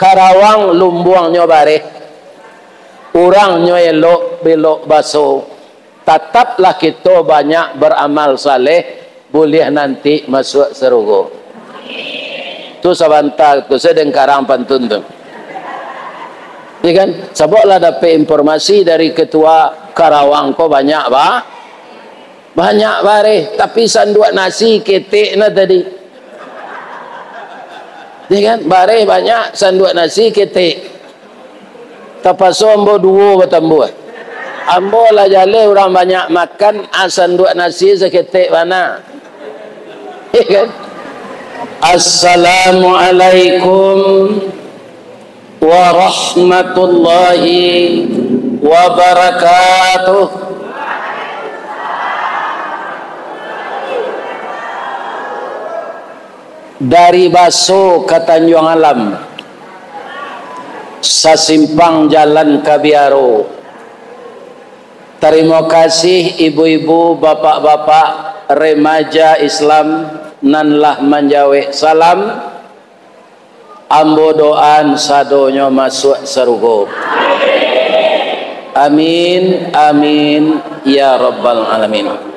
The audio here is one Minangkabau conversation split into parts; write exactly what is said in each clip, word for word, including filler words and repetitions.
Karawang lumbuangnyo bareh, urangnyo elok belok baso, tataplah kito banyak baramal saleh, buliah nanti masuak sarugo. Tu sabanta tu, sadang karang pantun tu. Ya kan? Sabab lah dapek informasi dari ketua Karawang ko banyak ba-, banyak bareh, tapi sanduak nasi ketek na tadi. Ya kan? Bareh banyak, sanduak nasi ketek. Tapaso ambo duo batambuah. Ambo lah jaleh urang banyak makan, ah, sanduak nasi saketek bana. Ya kan? Assalamualaikum warahmatullahi wabarakatuh. Dari Baso ka Tanjuang Alam, sasimpang jalan ka Biaro. Tarimo kasih ibu-ibu, bapak-bapak, remaja Islam nan lah manjawek salam. Ambo doaan sadonyo masuak sarugo. Amin, amin, ya rabbal alamin.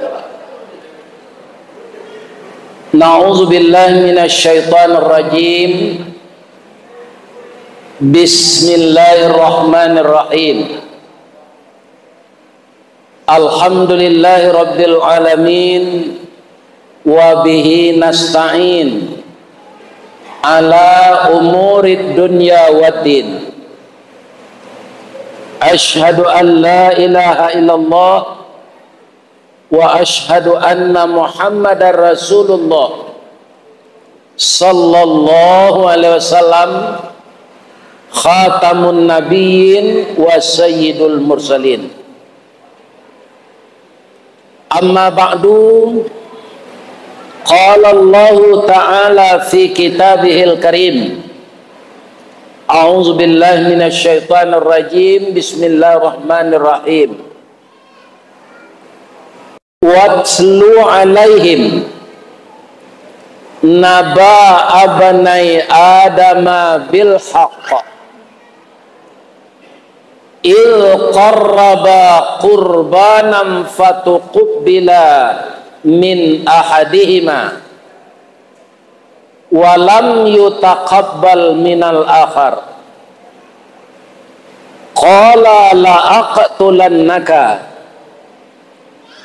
Na'udzubillahi minasyaitonirrajim. Bismillahirrahmanirrahim. Alhamdulillahirabbil alamin, wa bihi nasta'in ala umurid dunya waddin. Asyhadu an la ilaha illallah wa asyhadu anna Muhammadar Rasulullah, sallallahu alaihi wasallam, khatamun nabiyyin wa sayyidul mursalin. Amma ba'du, qala Allahu ta'ala fi kitabihil karim. A'udzubillahi minasyaitonirrajim. Bismillahirrahmanirrahim. Watlu alaihim naba abnai Adama bil haqq. Idh qarraba qurbanan fatuqbila min ahadihima wa lam yutaqabbal minal akhar. Qala la aqtulannaka.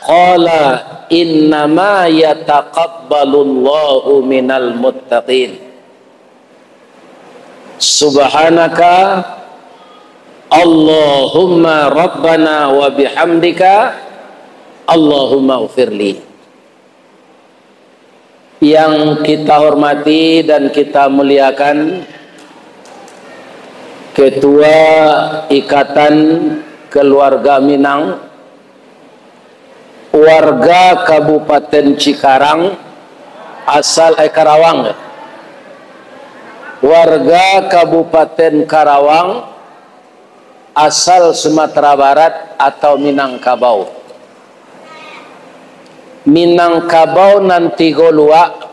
Qala innama yataqabbalullahu minal muttaqin. Subhanaka Allahumma rabbana wa bihamdika, Allahumma ghfirli. Yang kita hormati dan kita muliakan, Ketua Ikatan Keluarga Minang, warga Kabupaten Cikarang, asal, eh, Karawang, eh. Warga Kabupaten Karawang, asal Sumatera Barat atau Minangkabau. Minangkabau nan tigo luak,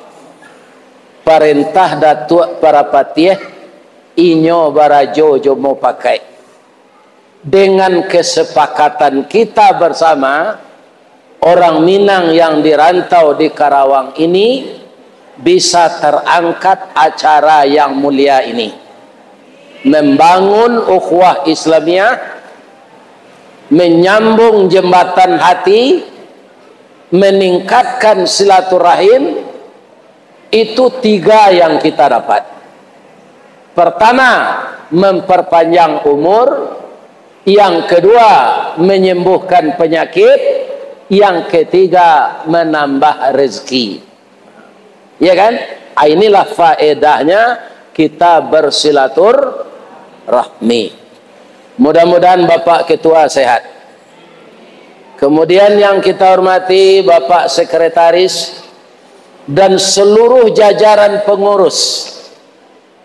parentah Datuak Parapatiah, inyo barajo jo mupakaik. Dengan kesepakatan kita bersama, orang Minang yang di rantau di Karawang ini bisa terangkat acara yang mulia ini, membangun ukhuwah Islamiah, menyambung jembatan hati, meningkatkan silaturahim, itu tiga yang kita dapat. Pertama, memperpanjang umur. Yang kedua, menyembuhkan penyakit. Yang ketiga, menambah rezeki. Ya kan? Ah, inilah faedahnya kita bersilaturahmi. Mudah-mudahan Bapak Ketua sehat. Kemudian yang kita hormati Bapak Sekretaris dan seluruh jajaran pengurus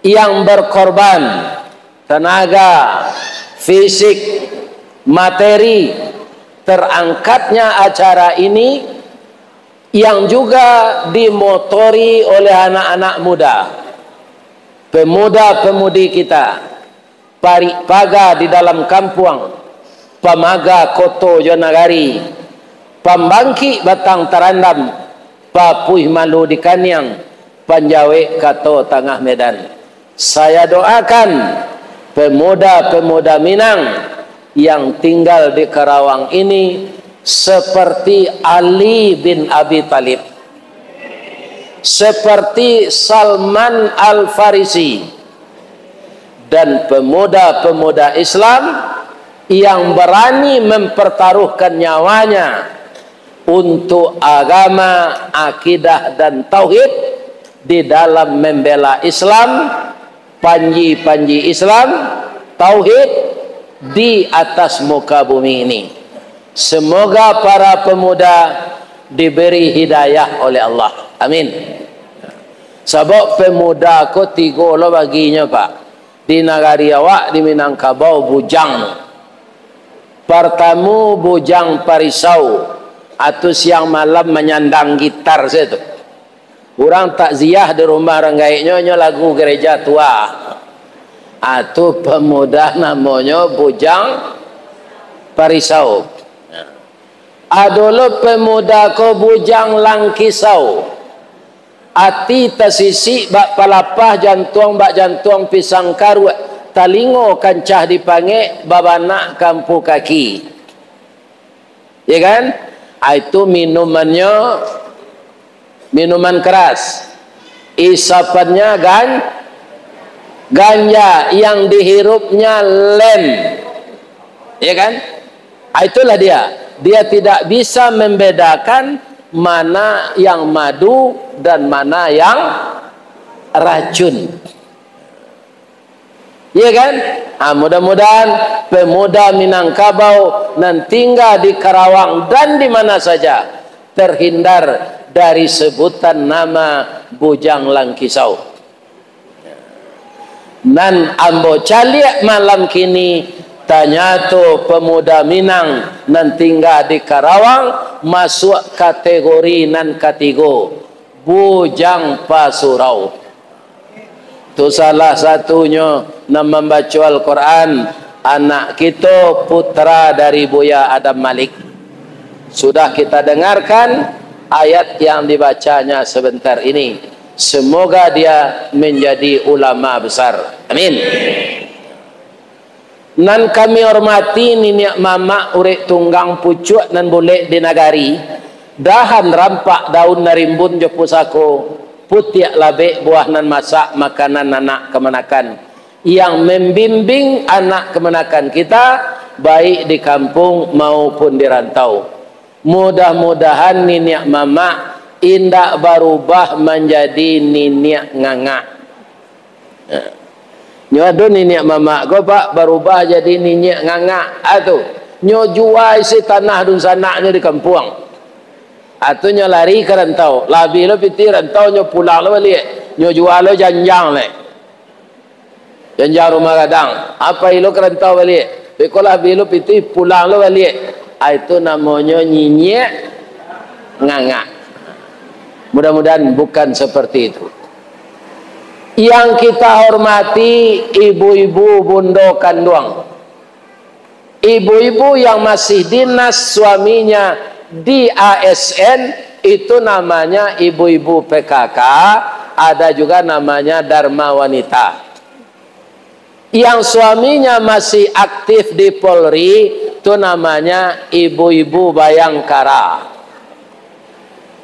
yang berkorban tenaga, fisik, materi, terangkatnya acara ini, yang juga dimotori oleh anak-anak muda. Pemuda-pemudi kita, parik paga di dalam kampuang, pamaga koto jo nagari, pambangkik batang tarandam, papuih malu di kaniang, panjawek kato tangah medan. Saya doakan pemuda-pemuda Minang yang tinggal di Karawang ini seperti Ali bin Abi Thalib, seperti Salman Al-Farisi, dan pemuda-pemuda Islam yang berani mempertaruhkan nyawanya untuk agama, akidah, dan tauhid di dalam membela Islam, panji-panji Islam, tauhid di atas muka bumi ini. Semoga para pemuda diberi hidayah oleh Allah. Amin. Sabab pemuda ko tigo lo baginyo, Pak. Di nagari awak, di Minangkabau, bujang. Partamo, bujang parisau, atau siang malam manyandang gitar sajo tu. Urang takziah di rumah urang gaeknyo, nyo lagu gereja tua. Ah, tu pemuda namonyo bujang parisau. Ado lo pemuda ko bujang langkisau. Ati tasisik bak palapah, jantuang bak jantuang pisang karuak, talingo kancah dipangek, babanak kampu kaki. Ya kan? Ah, itu minumannyo minuman keras. Isapannya gan-, ganja, yang dihirupnya lem. Ya kan? Ah, itulah dia. Dia tidak bisa membedakan mana yang madu dan mana yang racun. Iya kan? Ah, mudah-mudahan pemuda Minangkabau nan tinggal di Karawang dan di mana saja terhindar dari sebutan nama Bujang Langkisau. Nan ambo caliak malam kini, tanyato pemuda Minang nan tinggal di Karawang masuak kategori nan katigo, Bujang Pasurau. Tu salah satunyo nan mambaco Al-Quran, anak kito, putra dari Buya Adam Malik. Sudah kita dengarkan ayat yang dibacanya sebentar ini. Semoga dia menjadi ulama besar. Amin. Nan kami hormati niniak mamak urek tunggang pucuak nan bulek di nagari, dahan rampak daun nan rimbun jo pusako, putiak labek buah nan masak makanan anak kamanakan, yang membimbing anak kamanakan kita, baik di kampung maupun di rantau. Mudah-mudahan niniak mamak indak barubah manjadi niniak ngangak. Nyo ado niniak mamak ko, Pak, barubah jadi niniak ngangak. Ah, tu. Nyo jua isi tanah dunsanaknyo di kampuang. Ah, tu nyo lari ka rantau. Labiah lo pitih rantau, nyo pulang lo baliak. Nyo jua lo janjang leh. Janjang rumah gadang. Apo ilo ka rantau baliak. Beko labiah lo pitih, pulang lo baliak. Ah, itu namonyo niniak ngangak. Mudah-mudahan bukan seperti itu. Yang kita hormati ibu-ibu bundo kanduang. Ibu-ibu yang masih dinas suaminya di A S N, itu namanya ibu-ibu P K K, ada juga namanya Dharma Wanita. Yang suaminya masih aktif di Polri, itu namanya ibu-ibu Bayangkara.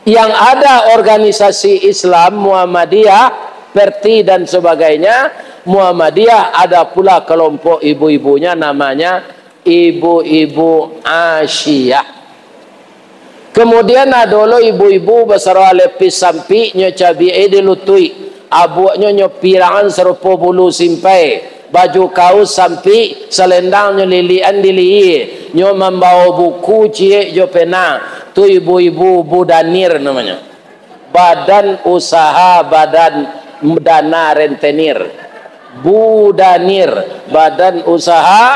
Yang ada organisasi Islam, Muhammadiyah, Perti dan sebagainya, Muhammadiyah, ada pula kelompok ibu-ibunya namanya ibu-ibu Asyiyah. Kemudian ado lo ibu-ibu basarwa lepis sampik, nyo cabiak e di lutuik, abuaknyo nyo pirangan sarupo bulu simpai, baju kaus sampik, salendang nyo lilikan di lihia, nyo mambao buku ciek jo pena, tu ibu-ibu Budanir namonyo. Badan Usaha Badan Dana Rentenir. Budanir, Badan Usaha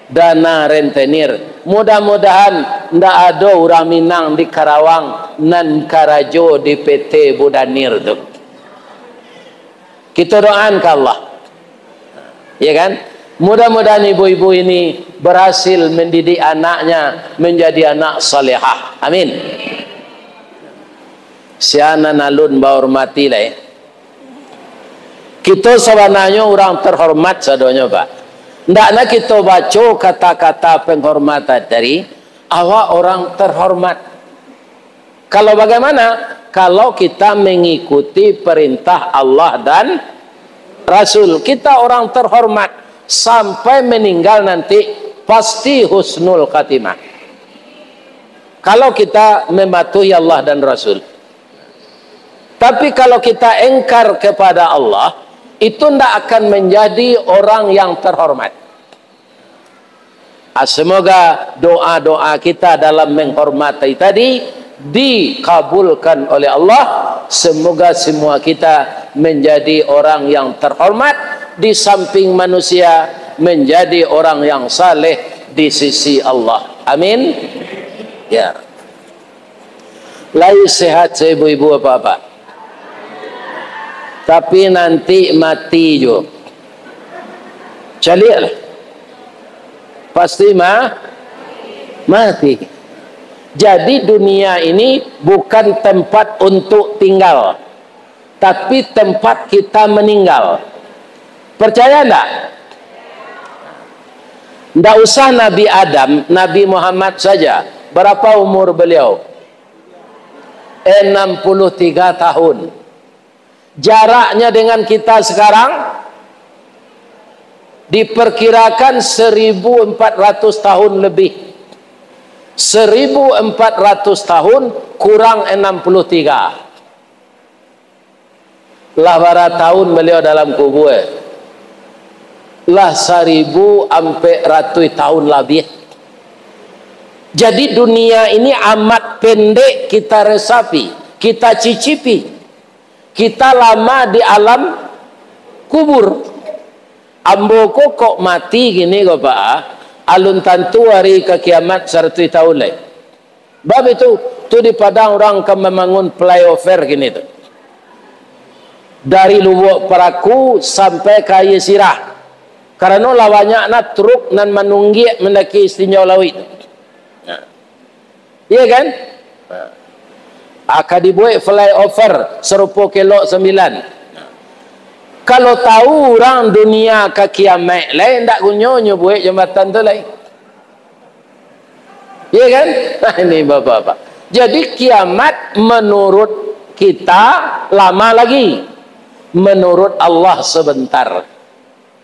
Dana Rentenir. Mudah-mudahan ndak ado urang Minang di Karawang nan karajo di P T Budanir tu. Kita doakan ke Allah. Ya kan? Mudah-mudahan ibu-ibu ini berhasil mendidik anaknya menjadi anak salehah. Amin. Sia nan alun bahormati lai. Kito sabananyo urang terhormat sadonyo, Pak. Ndaknyo kito baco kata-kata penghormatan tadi, awak orang terhormat. Kalau bagaimana? Kalau kita mengikuti perintah Allah dan Rasul, kita orang terhormat sampai meninggal nanti pasti husnul khatimah. Kalau kita mematuhi Allah dan Rasul. Tapi kalau kita engkar kepada Allah, itu ndak akan menjadi orang yang terhormat. Ah, semoga doa-doa kita dalam menghormati tadi dikabulkan oleh Allah. Semoga semua kita menjadi orang yang terhormat di samping manusia, menjadi orang yang saleh di sisi Allah. Amin. Ya. Lai sehat, ibu-ibu, bapak-bapak. Tapi nanti mati jo. Caliaklah. Pasti ma-, mati. Jadi dunia ini bukan tempat untuk tinggal, tapi tempat kita meninggal. Percaya ndak? Ndak usah Nabi Adam, Nabi Muhammad saja. Berapa umur beliau? Enam puluh tiga tahun. Jaraknya dengan kita sekarang diperkirakan seribu empat ratus tahun lebih. Seribu empat ratus tahun kurang enam puluh tiga. Lah bara tahun baliau dalam kubua? Lah saribu ampek ratuih tahun labiah. Jadi dunia ini amat pendek kita resapi, kita cicipi. Kita lama di alam kubur. Ambo ko kok mati kini ko, Pak, ah, alun tantu hari ka kiamat saratuih tahun lai. Bab itu, tu di Padang urang ka mambangun flyover kini tu. Dari Lubuak Paraku sampai ka Aia Sirah. Karano lah banyak nah truk nan manunggiak mandaki Sitinjau Lauik tu. Nah. Iya kan? Nah. Aka dibuek flyover sarupo Kelok Sambilan. Kalau tahu urang dunia ka kiamat lai, ndak gunonyo buek jambatan tu lai. Iya kan? Nah, ini bapak-bapak. Jadi kiamat menurut kita lama lagi. Menurut Allah sebentar.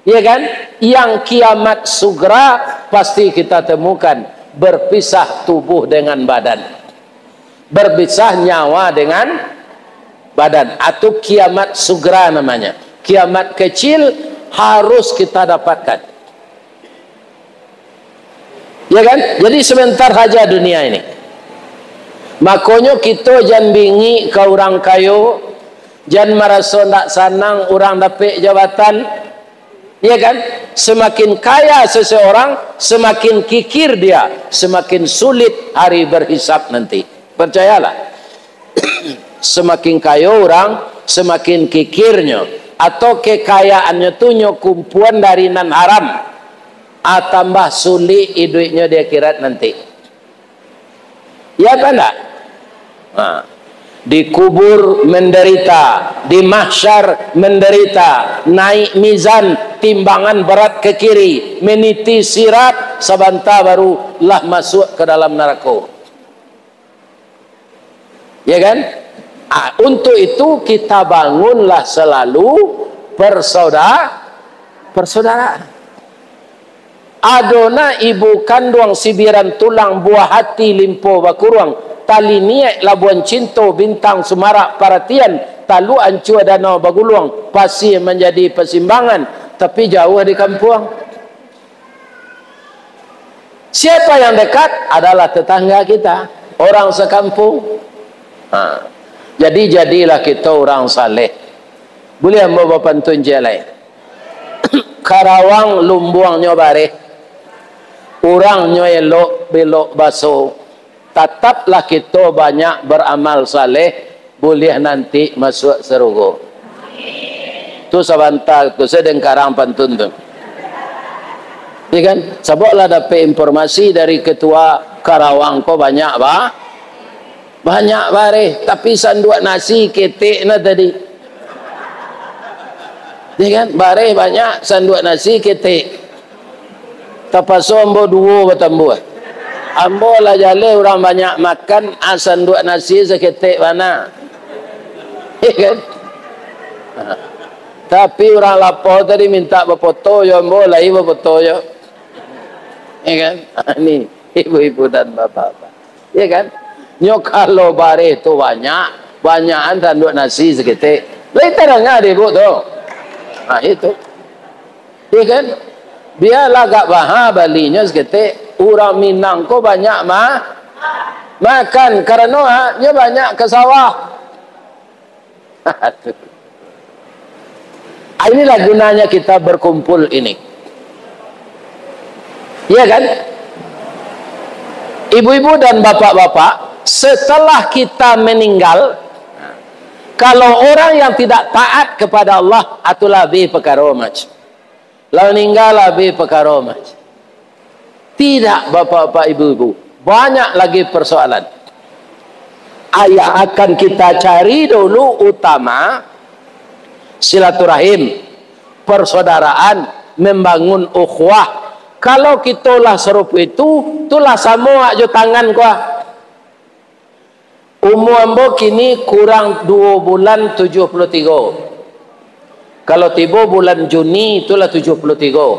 Iya kan? Yang kiamat sugra pasti kita temukan berpisah tubuh dengan badan. Berpisah nyawa dengan badan. Atau kiamat sugra namanya. Kiamat kecil harus kita dapatkan. Ya kan? Jadi sebentar saja dunia ini. Makonyo kito jan bingik ka urang kayo, jan maraso ndak sanang urang dapek jabatan. Ya kan? Semakin kaya seseorang, semakin kikir dia, semakin sulit hari berhisab nanti. Percayalah. Semakin kayo urang, semakin kikirnyo, atau kekayaannyo tu nyo kumpuan dari nan haram, ah, tambah sulik iduiknyo di akhirat nanti. Ya apa ndak? Nah, di kubur menderita, di mahsyar menderita, naik mizan, timbangan berat ke kiri, meniti sirat, sabanta baru lah masuk ke dalam narako. Ya kan? Ah, untuk itu kita bangunlah selalu persauda-, persaudaraan. Adonyo ibu kanduang sibiran tulang, buah hati limpo bakuruang, tali niaik labuan cinto, bintang sumarak paratian, taluk ancua danau baguluang, pasie manjadi pasimbangan, tapi jauah di kampuang. Siapa yang dekat? Adalah tetangga kita, orang sekampung. Ha. Jadi, jadilah kita orang saleh. Boleh ambo bapantun ciek lai? Karawang lumbuangnyo bareh, urangnyo elok belok baso, tataplah kito banyak baramal saleh, buliah nanti masuak sarugo. Tu sabanta tu, sadang karang pantun tu. Ya kan? Sabab lah dapek informasi dari ketua Karawang ko banyak ba-, banyak bareh, tapi sanduak nasi ketek nah tadi. Ya kan? Bareh banyak, sanduak nasi ketek. Tapaso ambo duo batambuah. Ambo lah jaleh urang banyak makan, ah, sanduak nasi saketek bana. Ya kan? Tapi urang lapau tadi mintak bafoto jo ambo, lai bafoto jo. Ya kan? Ni, ibu-ibu dan bapak-bapak. Ya kan? Nyo kalau bareh tu banyak, banyakan sanduak nasi saketek. Lai tadanga dek ibu tu. Nah, itu. Ya kan? Bialah agak maha balinyo saketek. Urang Minang ko banyak ma-, makan. Karano, ha, nyo banyak ka sawah. Ah, inilah gunanya kita berkumpul ini. Ya kan? Ibu-ibu dan bapak-bapak, setelah kita meninggal, kalau orang yang tidak taat kepada Allah, itulah abih pakaro, Mas. Lah maningga lah abih pakaro, Mas. Tidak, bapak-bapak, ibu-ibu. Banyak lagi persoalan. Ah, yang akan kita cari dulu utama, silaturahim, persaudaraan, membangun ukhuwah. Kalau kito lah sarupo itu, tu lah samo awak jo tangan ko ah. Umua ambo kini kurang duo bulan tujuah puluah tigo. Kalau tibo bulan Juni, itulah tujuah puluah tigo.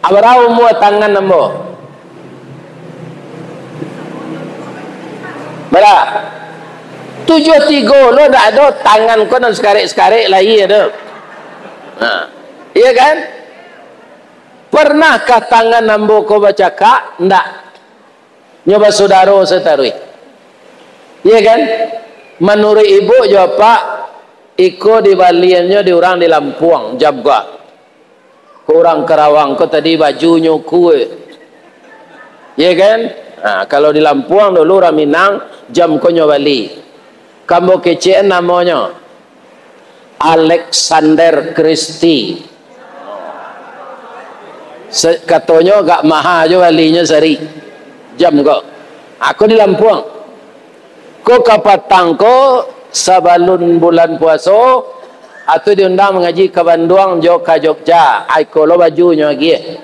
Abara umua tangan ambo? Bara? Tujuah tigo lo ndak ado, tangan ko nan sakarek-sakarek lai ado. Nah, iya kan? Pernahkah tangan ambo ko bacakak? Ndak. Nyo basudaro sataruih. Iya kan? Manuruik ibu jo apak, iko dibaliannyo di urang di Lampuang, jam ko. Ko urang Karawang ko tadi bajunyo kue. Iya kan? Nah, kalau di Lampuang dulu urang Minang, jam ko nyo bali. Ka ambo kecekan namonyo. Alexander Christie. Se-, katonyo agak maha jo balinyo sari. Jam ko. Ako di Lampuang. Ko kapatang ko sabalun bulan puaso, atu diundang mangaji ka Banduang jo ka Jogja. Ai ko lo bajunyo agiah.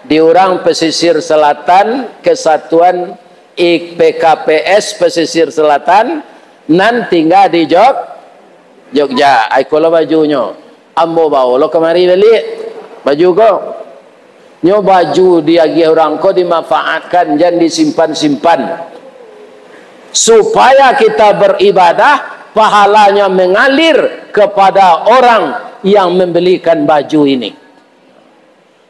Di urang pesisir selatan, kesatuan I P K P S Pesisir Selatan, nan tingga di Jog-, Jogja. Ai ko lo bajunyo. Ambo bao lo kamari baliak. Baju ko. Nyo baju diagiah urang ko dimanfaatkan, jan disimpan-simpan. Supaya kita beribadah, pahalanya mengalir kepada orang yang membelikan baju ini.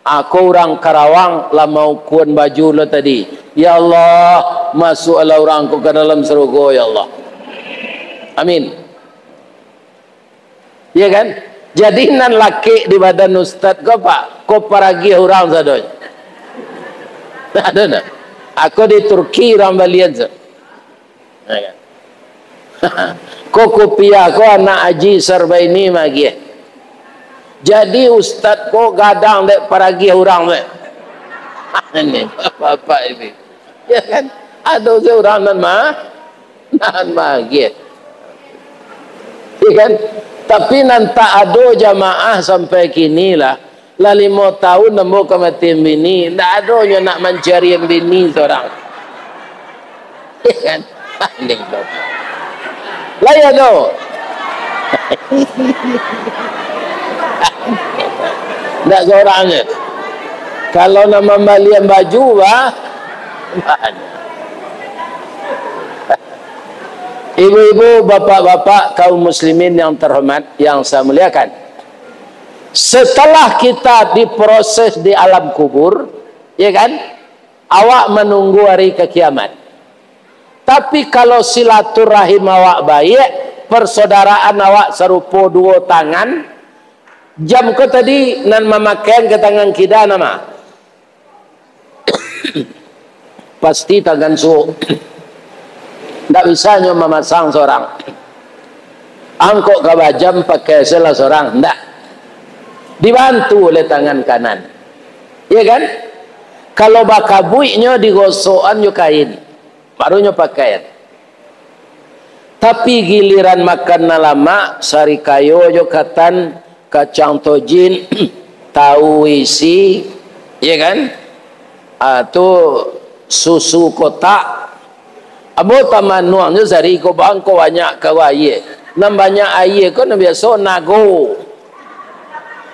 Ako urang Karawang lah maukuan baju lo tadi. Ya Allah, masuaklah urang ko ka dalam sarugo, ya Allah. Amin. Ya kan? Jadi nan lakek di badan ustad ko, Pak, ko paragiah urang sadonyo. Ado ndak? Ako di Turki urang balian sa-, Ya kan? Ko kupiah ko anak Haji Sarbaini magiah. Jadi ustad ko gadang dek paragiah urang tu. Ini bapak-bapak ini. Ya kan? Ado se urang nan ma-, nan magiah. Ya kan? Tapi nan tak ado jamaah sampai kini lah. Lah limo taun ambo ka mati bini, ndak ado nyo nak mancari bini surang. Kan? Lai ado. Ndak surang nyo. Kalau nak mambalian baju, bah, banyak. Ibu-ibu, bapak-bapak, kaum muslimin yang terhormat, yang saya muliakan. Setelah kita diproses di alam kubur, ya kan, awak menunggu hari ke kiamat. Tapi kalau silaturahim awak baik, persaudaraan awak sarupo duo tangan, jam ko tadi nan mamakaian ka tangan kida nama? Pasti tangan suok. Ndak bisa nyo mamasang surang. Angkok ka bajam pakai salah sorang, ndak. Dibantu oleh tangan kanan. Iya kan? Kalau bakabuiknyo digosokan jo kain, baru nyo pakai. Tapi giliran makan nan lamak, sarikayo jo katan, kacang tojin, tahu isi, iya kan? Ah, tu susu kotak. Ambo tamanuang jo sari ko bangko banyak ka aia. Nan banyak aia ko nan biaso nago.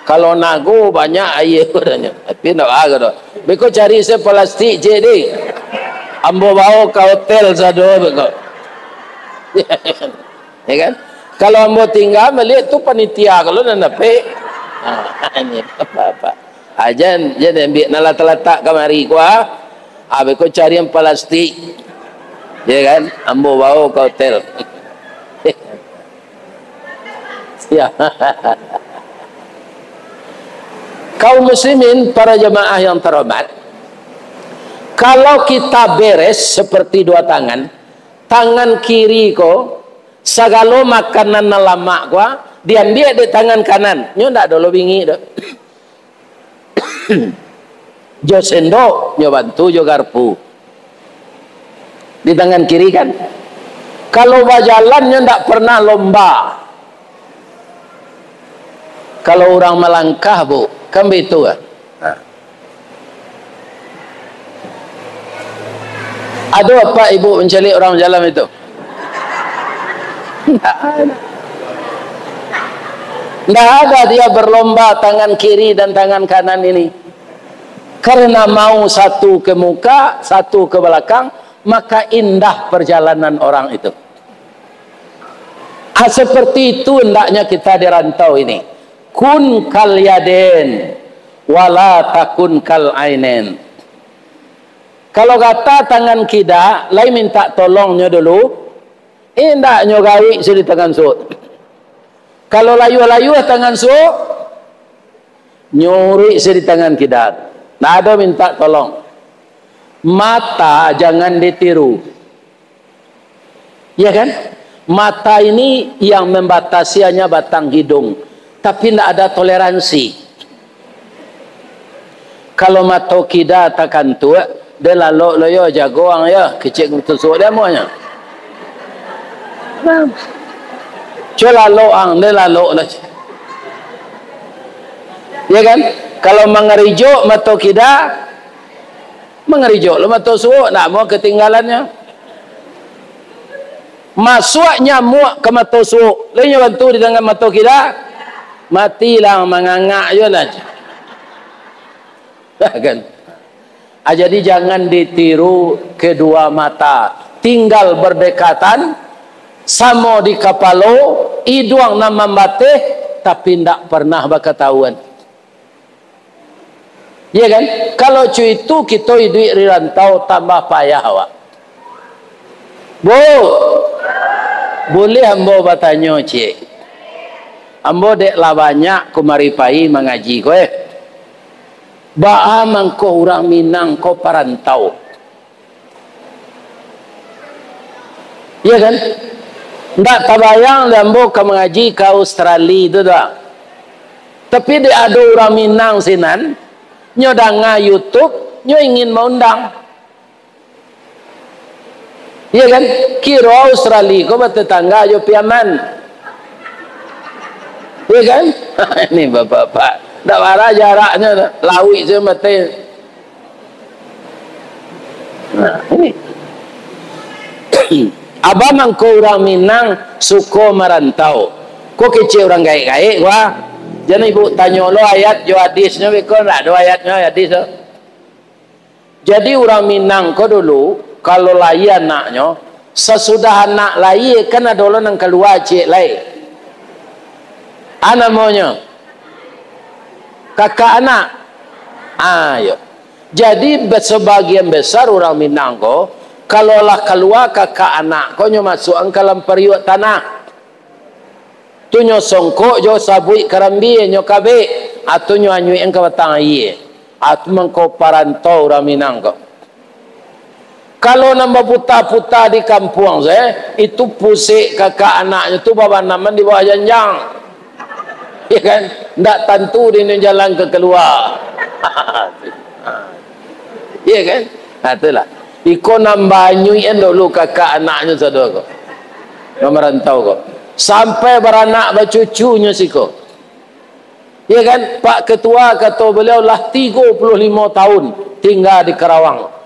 Kalau nago banyak aia ko danyo. Tapi ndak bago doh. Beko cari se plastik je deh. Ambo bawa ka hotel sado beko. Ya kan? Kalau ambo tingga baliak tu panitia kalau nan dapek. Ha, ini apa-apa. Ah, jan, jan ambiak nan latak-latak kamari ko, ah. Ah, beko cari yang plastik. Ya kan? Ambo bawa ka hotel. Ya. Kaum muslimin, para jamaah yang terhormat, kalau kita beres seperti dua tangan, tangan kiri ko, sagalo makanan nan lamak ko, ah, diambiak dek tangan kanan. Nyo ndak dolo bingik doh. Jo sendok, nyo bantu jo garpu. Di tangan kiri kan. Kalau bajalan nyo ndak pernah lomba. Kalau urang malangkah, Bu, kan baitu kan? Nah. Ado apak ibu mancaliak urang bajalan itu? Ndak ada. Ndak ada dia berlomba tangan kiri dan tangan kanan ini. Karena mau satu ke muka, satu ke belakang, maka indah perjalanan orang itu. Ah, seperti itu hendaknya kita di rantau ini. Kun kal yaden, wala takun kal ainen. Kalau kata tangan kida, lai minta tolongnyo dulu, indaknyo garik se di tangan suok. Kalau layuah-layuah tangan suok, nyuruik se di tangan kida. Ndak ado minta tolong. Mata jangan ditiru. Ya kan? Mata ini yang membatasi hanya batang hidung, tapi ndak ada toleransi. Kalau mato kida takantuak, deh lalok lo yo, jago ang yo, kecek tusuak dia amuahnyo. Nah. Cubo lalok ang, deh lalok lo. Ya kan? Kalau mangarijok mato kida, mangarijok lo mato suok, ndak amuah katinggalannyo. Masuak nyamuak ka mato suok, lai nyo bantu di tangan mato kida, mati lah mangangak juo lah. Kan? Ah, jadi jangan ditiru kedua mata. Tinggal berdekatan, samo di kapalo, iduang nan mambateh, tapi ndak pernah bakatahuan. Iya kan? Kalau cuitu kito iduik di rantau tambah payah awak. Bu, buliah ambo batanyo ciek? Ambo dek lah banyak kumari pai mangaji ko, eh. Baa mangko urang Minang ko parantau? Iya kan? Ndak tabayang dek ambo ka mangaji ka Australia tu doh. Tapi dek ado urang Minang sinan, nyo danga YouTube, nyo ingin maundang. Iya kan? Kiro Australia ko batatangga jo Piaman. Iya kan? Ini bapak-bapak. Ndak bara jaraknyo, lauik se mati. Nah, ini. Abah mangko urang Minang suko marantau. Ko kecek urang gaek-gaek, wah. Jan ibu tanyo lo ayat jo hadisnyo, beko ndak ado ayatnyo, hadis tu. Jadi urang Minang ko dulu, kalau lahia anaknyo, sasudah anak lahia kan ado lo nan kalua ciek lai. A namonyo? Kakak anak. Ayo. Jadi, be-, sebagian besar urang Minang ko, kalau lah kalua kakak anak ko, nyo masuakan ka dalam pariuak tanah. Tu nyo songkok jo sabuik karambia, nyo kabek, atau nyo anyuikan ka batang aia. Atau mangko parantau urang Minang ko. Kalau nan baputa-puta di kampuang se, itu pusek kakak anaknyo tu babanaman di bawah janjang. Ya kan? Ndak tantu di jalan ka kalua. Ya kan? Ha, itulah. Iko nan banyuikan dulu kakak anaknyo sado ko. Nan marantau ko. Sampai baranak bacucunyo siko. Ya kan? Pak Ketua, kato baliau, lah tigo puluah limo tahun tingga di Karawang.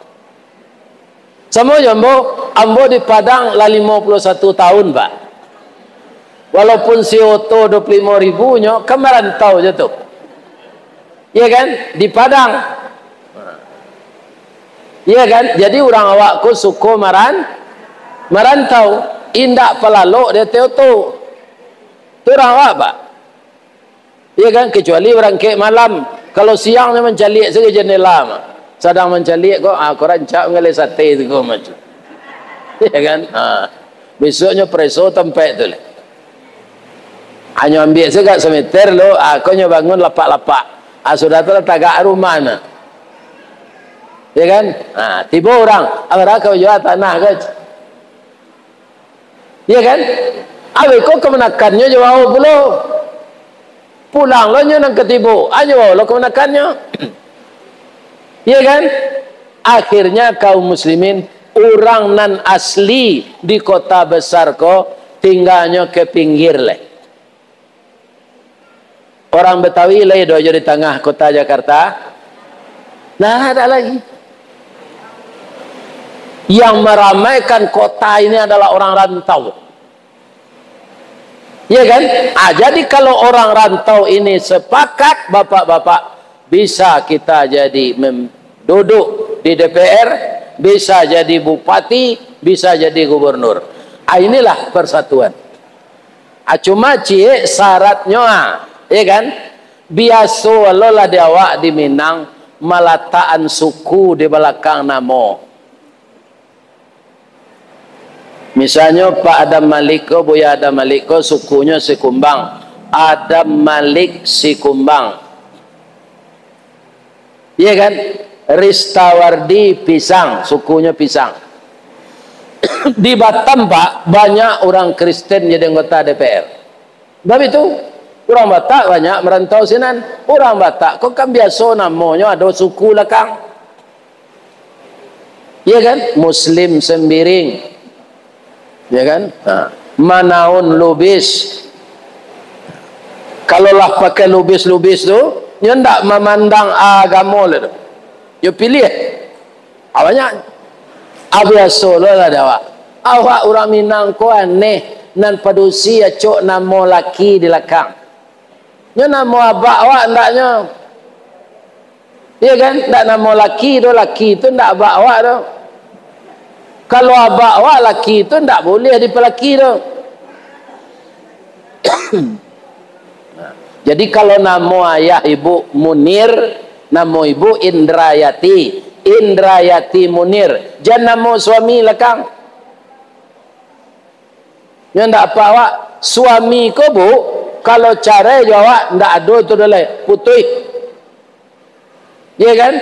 Samo jo ambo, ambo di Padang lah limo puluah satu tahun, Pak. Walaupun si oto dua puluah limo ribu nyo, kan marantau je tu. Iya kan? Di Padang. Iya kan? Jadi urang awak ko suko maran-, marantau. Indak palalok di ateh oto. Tu urang awak, Pak. Iya kan? Kecuali barangkek malam. Kalau siang nyo mancaliak sajo jandela mah. Sadang mancaliak ko, ah, ko rancak manggaleh sate tu ko macam. Iya kan? Ah. Besoknyo pareso tampek tu lah. Hanyo ambiak sajo sameter lo, ah, ko nyo bangun lapak-lapak. Ah, sudah tu lah tagak rumah nah. Iya kan? Ah, tibo urang, ah, bara ka bajua tanah ko. Iya kan? Abih ko kamanakannyo jo wawo pulo. Pulang lo nyo nan katibo, ajo wawo lo kamanakannyo. Iya kan? Akhirnya kaum muslimin, urang nan asli di kota besar ko, tingganyo ka pinggir lai. Orang Betawi lai do jo di tangah kota Jakarta? Nah, ada lagi. Yang meramaikan kota ini adalah orang rantau. Ya kan? Ah, jadi kalau orang rantau ini sepakat, bapak-bapak, bisa kita jadi mem-, duduk di D P R, bisa jadi bupati, bisa jadi gubernur. Ah, inilah persatuan. Ah, cuma ciek syaratnyo, ah, ya kan? Biaso lo lah di awak di Minang malatakan suku di balakang namo. Misalnyo Pak Adam Malik ko, Buya Adam Malik ko, sukunyo Sikumbang. Adam Malik Sikumbang. Iya kan? Ristawardi Pisang, sukunyo Pisang. Di Batam, Pak, banyak urang Kristen jadi anggota D P R. Sebab itu, urang Batak banyak marantau sinan. Urang Batak ko kan biaso namonyo ado suku lakang. Iya kan? Muslim Sembiring. Ya kan? Ha. Manaun Lubis. Kalau lah pakai lubis-lubis tu, nyo ndak mamandang agamo lai tu. Yo piliah. Ah, banyak. Ah, biaso lo lah di awak. Awak urang Minang ko aneh, nan padusi acok namo laki di lakang. Nyo namo abak awak ndaknyo. Iya kan? Ndak namo laki tu, laki tu ndak abak awak tu. Kalau abak awak laki tu, ndak buliah dipalaki tu. Nah, jadi kalau namo ayah ibu Munir, namo ibu Indrayati. Indrayati Munir. Jan namo suami lakang. Nyo ndak apak awak, suami ko, Bu, kalau carai jo awak, ndak ado tu doh lai, putuih. Iya kan?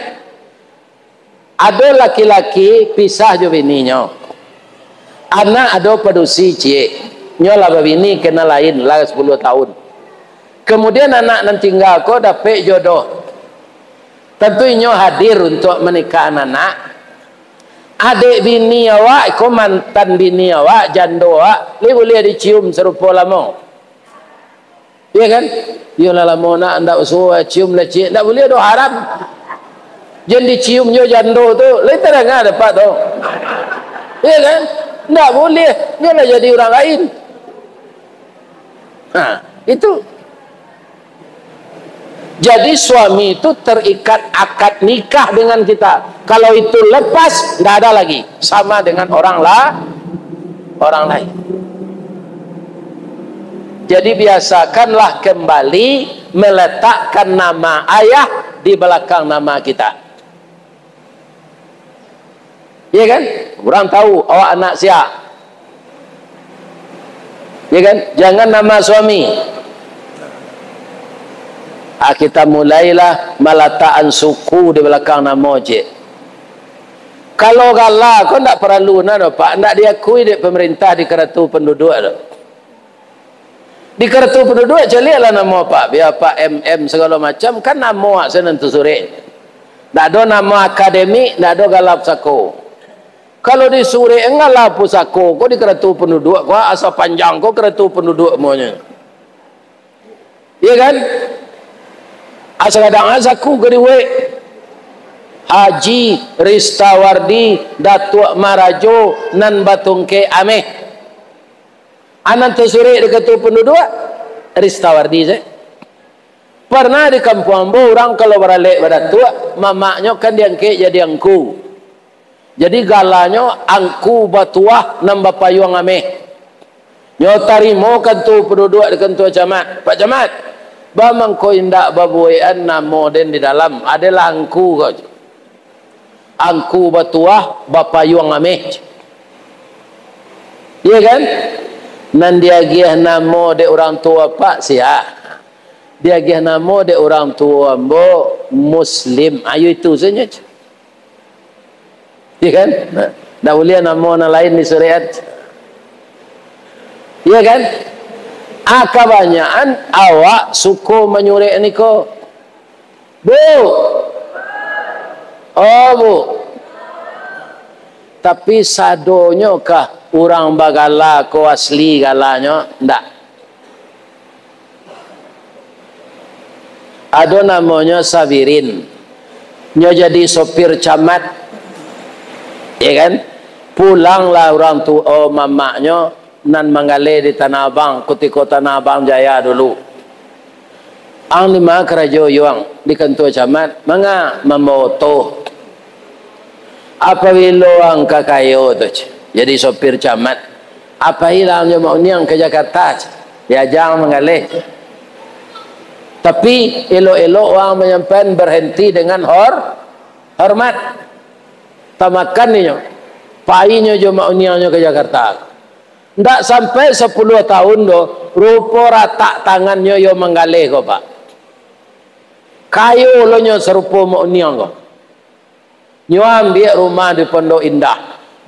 Ado laki-laki pisah jo bininyo. Anak ado padusi ciek, nyo lah babini ka nan lain, lah sapuluah tahun. Kamudian anak nan tingga ko dapek jodoh. Tantu inyo hadir untuak manikahan anak. Adek bini awak, iko mantan bini awak, jando awak, lai buliah dicium sarupo lamo. Iya kan? Iyolah lamo nak, ndak uso cium lah ciek, ndak buliah doh, haram. Jan dicium jo jando tu, lai tadanga dapek tu. Iya kan? Ndak buliah, nyo lah jadi urang lain. Ha, itu. Jadi suami itu terikat akad nikah dengan kita. Kalau itu lepas, ndak ada lagi. Sama dengan orang la-, orang lain. Jadi biasakanlah kembali meletakkan nama ayah di belakang nama kita. Iya kan? Urang tahu awak anak sia. Iya kan? Jangan nama suami. Ah, kita mulailah malatakan suku di belakang namo ciek. Kalau gala ko ndak paralu na doh, Pak, ndak diakui dek pemerintah di karatu penduduk tu. Di karatu penduduk caliaklah namo Pak, bia Pak M M sagalo macam, kan namo awak sajo nan tasurek. Ndak ado namo akademik, ndak ado gala pusako. Kalau disurek gala pusako ko di karatu penduduk ko, asa panjang ko karatu penduduk monyo. Iya kan? Asa gadang saku ka dibuek. Haji Ristawardi Datuak Marajo nan batungkek ameh. Anan tasurek di karatu penduduk, Ristawardi sajo. Parnah di kampuang ambo, urang kalau baralek badatuak, mamaknyo kan diangkek jadi angku. Jadi galanyo Angku Batuah nan bapayuang ameh. Nyo tarimo kantua penduduk di kantua camat. "Pak Camat, ba mangko indak babuekan namo den di dalam, adolah Angku ko." Angku Batuah bapayuang ameh. Iya kan? Nan diagiah namo dek urang tuo Pak, sia. Diagiah namo dek urang tuo ambo Muslim. Ayo itu sajo. Iya kan? Nah, ndak buliah namo nan lain disurek. Iya kan? Ah, kabanyakan awak suko manyurek niko. Bu. Oh, Bu. Tapi sadonyo kah urang bagala ko asli galanyo? Ndak. Ado namonyo Sabirin. Nyo jadi sopir camat. Ya kan? Pulanglah urang tuo mamaknyo nan manggaleh di Tanah Abang, kutiko Tanah Abang jaya dulu. "Ang di ma karajo yuang?" "Di kantua camat." "Manga?" "Mambawa oto." "Apabilo ang ka kayo tu, jadi sopir camat, apai lah ang jo Mak Uniang ka Jakarta, diajang manggaleh. Tapi, elok-elok ang manyampaian berhenti dengan hor-, hormat." Tamakan inyo, painyo jo Mak Uniangnyo ka Jakarta. Ndak sampai sapuluah tahun doh, rupo ratak tangannyo iyo manggaleh ko, Pak. Kayo lo nyo sarupo Mak Uniang ko. Nyo ambiak rumah di Pondok Indah.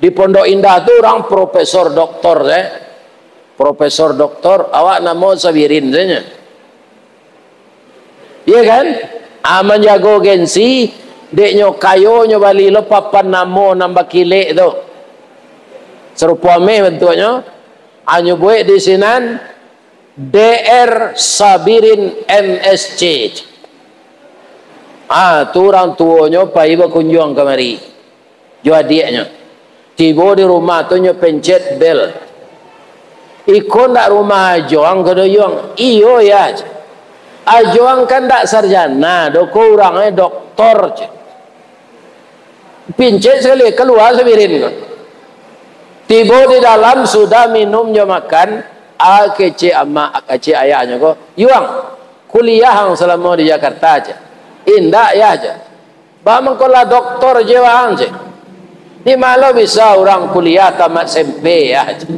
Di Pondok Indah tu urang profesor doktor, eh. Profesor doktor, awak namo Sabirin sajo. Iya kan? Ah, manjago gengsi, dek nyo kayo nyo bali lo papan namo nan bakilek tu. Sarupo ameh bantuaknyo, ah, nyo buek di sinan, D R Sabirin M S C. Ah, tu urang tuonyo pai bakunjuang kamari jo adiaknyo. Tibo di rumah tu nyo pencet bel. "Iko ndak rumah Ajoang ko do, Yuang?" "Iyo, Yah." "Ajoang kan ndak sarjana do ko, urangnyo doktor," cek. Pincek sakali, kalua Sabirin ko. Tibo di dalam, sudah minum jo makan, ah, kecek amak, kecek ayahnyo ko, "Yuang, kuliah ang salamo di Jakarta?" cek. "Indak, Yah," cek. "Ba mangko lah doktor jiwa ang?" cek. "Di ma lo bisa urang kuliah tamat S M P, Yah?" cek.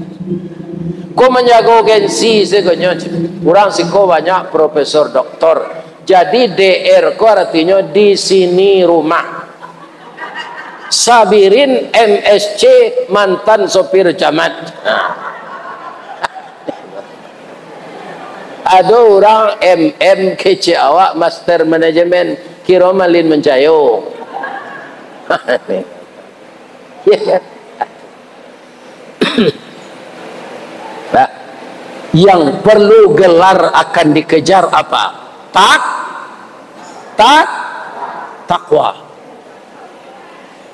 Ko manjago gengsi sajo nyo, cek. Urang siko banyak profesor doktor. Jadi D R ko aratinyo di sini rumah. Sabirin M S C, mantan sopir camat. Ado urang M M kecek awak, master manajemen, kiro Malin Mancayo. Iya kan? Nah, yang perlu gelar akan dikejar apa? Tak, tak, takwa.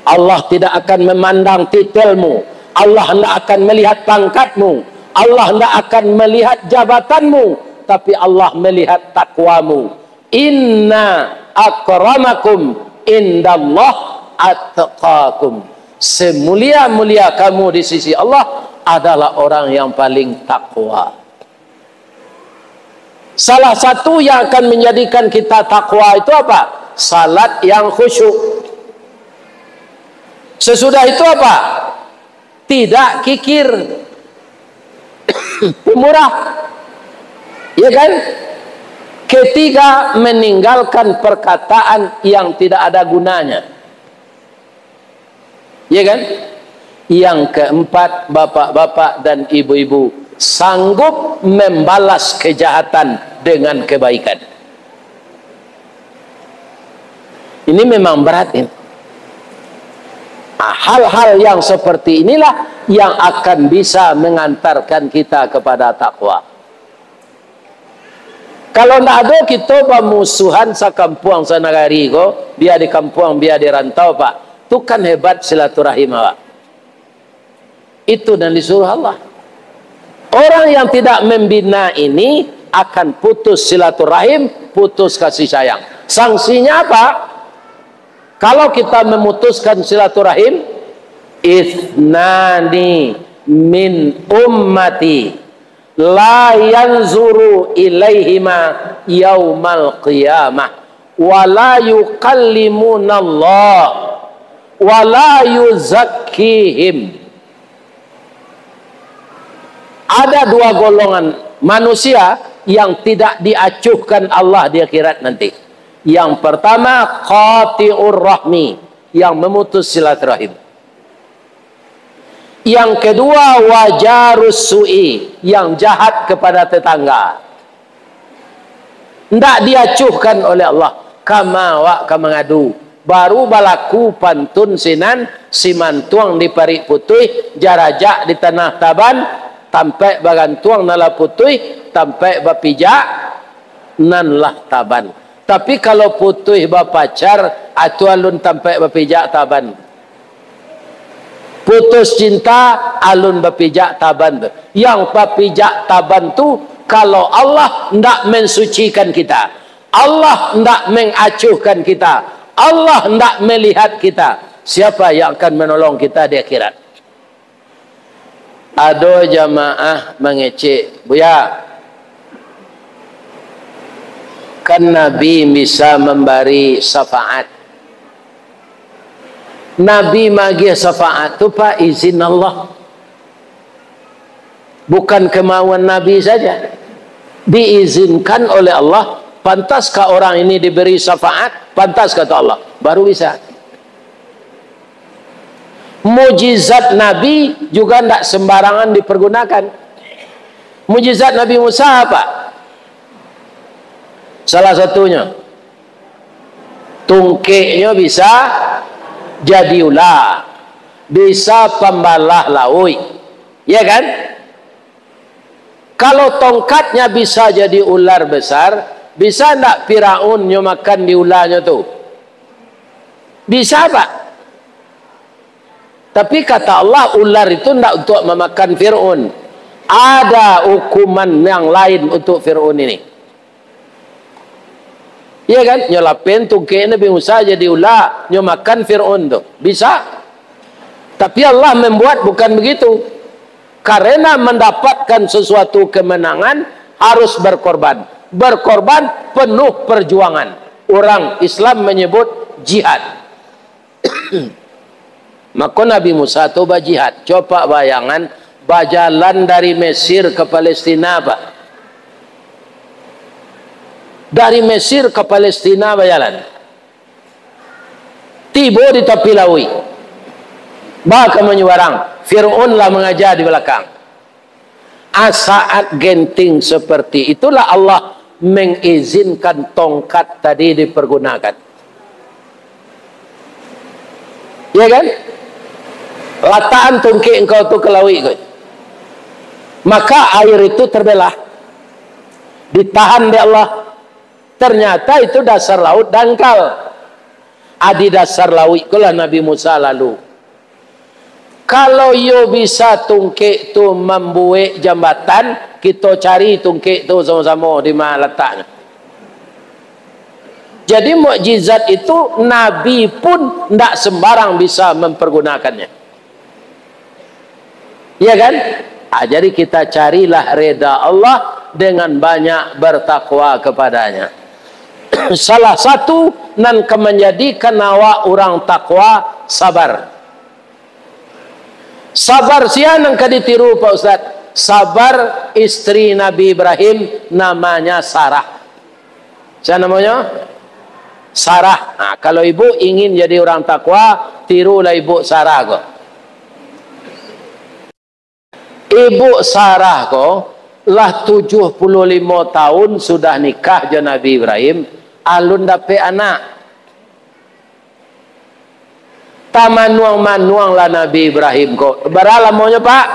Allah tidak akan memandang titelmu. Allah tidak akan melihat pangkatmu. Allah tidak akan melihat jabatanmu. Tapi Allah melihat takwamu. "Inna akramakum indallah atqakum." Semulia-mulia kamu di sisi Allah adalah orang yang paling takwa. Salah satu yang akan menjadikan kita takwa itu apa? Salat yang khusyuk. Sesudah itu apa? Tidak kikir. Pemurah. Ya kan? Ketiga, meninggalkan perkataan yang tidak ada gunanya. Ya kan? Yang keempat, bapak-bapak dan ibu-ibu, sanggup membalas kejahatan dengan kebaikan. Ini memang berat ini. Nah, hal-hal yang seperti inilah yang akan bisa mengantarkan kita kepada takwa. Kalau ndak ado kito bamusuhan sakampuang sanagari ko, bia di kampuang, bia di rantau, Pak, tu kan hebat silaturahim awak. Itu nan disuruh Allah. Orang yang tidak membina ini akan putus silaturahim, putus kasih sayang. Sanksinya apa? Kalau kita memutuskan silaturahim, "Itsnani min ummati la yanzuru ilaihima yaumal qiyamah, wa la yukallimunallah, wa la yuzakkihim." Ada dua golongan manusia yang tidak diacuhkan Allah di akhirat nanti. Yang pertama, qati'ur rahmi, yang memutus silaturahim. Yang kedua, wa jarus su'i, yang jahat kepada tetangga. Ndak diacuhkan oleh Allah. Kama awak ka mangadu. Baru balaku pantun sinan, simantuang di parik putuih, jarajak di tanah taban, tampek bagantuang nan lah putuih, tampek bapijak nan lah taban. Tapi kalau putuih bapacar, atu alun tampek bapijak taban. Putus cinta, alun bapijak taban tu. Yang bapijak taban tu, kalau Allah ndak mensucikan kita, Allah ndak mengacuhkan kita, Allah ndak melihat kita, siapa yang akan menolong kita di akhirat? Ado jamaah mangecek, "Buya, kan Nabi bisa mambari syafaat." Nabi magiah syafaat tu, Pak, izin Allah. Bukan kemauan Nabi saja. Diizinkan oleh Allah, pantaskah orang ini diberi syafaat? Pantas, kata Allah. Baru bisa. Mujizat Nabi juga ndak sembarangan dipergunakan. Mujizat Nabi Musa apa? Salah satunya, tungkeknyo bisa jadi ula, bisa pambalah lauik. Ya kan? Kalau tongkatnya bisa jadi ular besar, bisa ndak Firaun nyo makan di ulanyo tu? Bisa, Pak. Tapi kata Allah, ular itu ndak untuk memakan Firaun. Ada hukuman yang lain untuk Firaun ini. Iya kan? Nyo lapen tungkek Nabi Musa jadi ula, nyo makan Firaun tu. Bisa. Tapi Allah membuat bukan begitu. Karena mendapatkan sesuatu kemenangan, harus berkorban. Berkorban penuh perjuangan. Orang Islam menyebut jihad. Mako Nabi Musa tu bajihad. Coba bayangan, bajalan dari Mesir ke Palestina, Pak. Dari Mesir ke Palestina bajalan. Tibo di tapi lauik. Ba ka manyubarang. Firaun lah mangaja di balakang. Ah, saat genting seperti itulah Allah mengizinkan tongkat tadi dipergunakan. Ya kan? Latakan tungkek engkau tu ke lauik ko. Maka air itu terbelah. Ditahan dek Allah. Ternyata itu dasar laut dangkal. Ah, di dasar lauik ko lah Nabi Musa lalu. Kalau iyo bisa tungkek tu mambuek jambatan, kito cari tungkek tu samo-samo di ma lataknyo. Jadi, mukjizat itu Nabi pun ndak sembarang bisa mempergunakannya. Ya kan? Ah, jadi kita carilah reda Allah dengan banyak bertakwa kepada-Nya. Salah satu nan ka manjadikan awak urang takwa, sabar. Sabar sia nan ka ditiru, Pak Ustaz? Sabar istri Nabi Ibrahim, namanya Sarah. Sia namonyo? Sarah. Nah, kalau ibu ingin jadi urang takwa, Tirulah Ibuk Sarah ko. Ibuk Sarah ko lah tujuah puluah limo taun sudah nikah jo Nabi Ibrahim, alun dapek anak. Tamanuang-manuanglah Nabi Ibrahim ko. Bara lamonyo, Pak?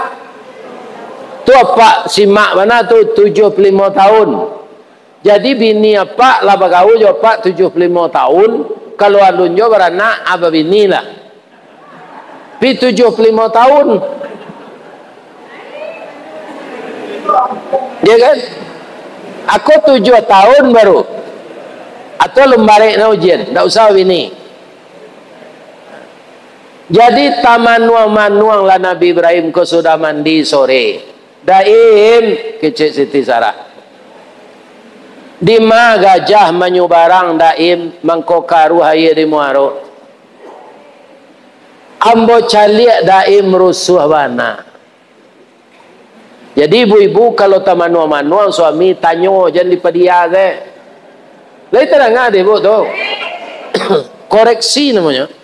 Tu apak simak bana tu, tujuah puluah limo taun. Jadi, bini apak lah bagaul jo apak tujuah puluah limo taun, kalau alun juo baranak, a, babini lah. Pi tujuah puluah limo taun. Ya kan? Ako tujuah taun baru. Atau alun barek na ujian, ndak usah babini. Jadi, tamanuang-manuanglah Nabi Ibrahim ko sudah mandi sore. "Daim," kecek Siti Sarah. "Dima gajah manyubarang, Daim, mangko karuah aia di muaro? Ambo caliak, Daim, rusuah bana." Jadi, ibu-ibu, kalau tamanuang-manuang suami, tanyo, jan dipadia se. Lai tadanga dek ibu tu? Koreksi namonyo.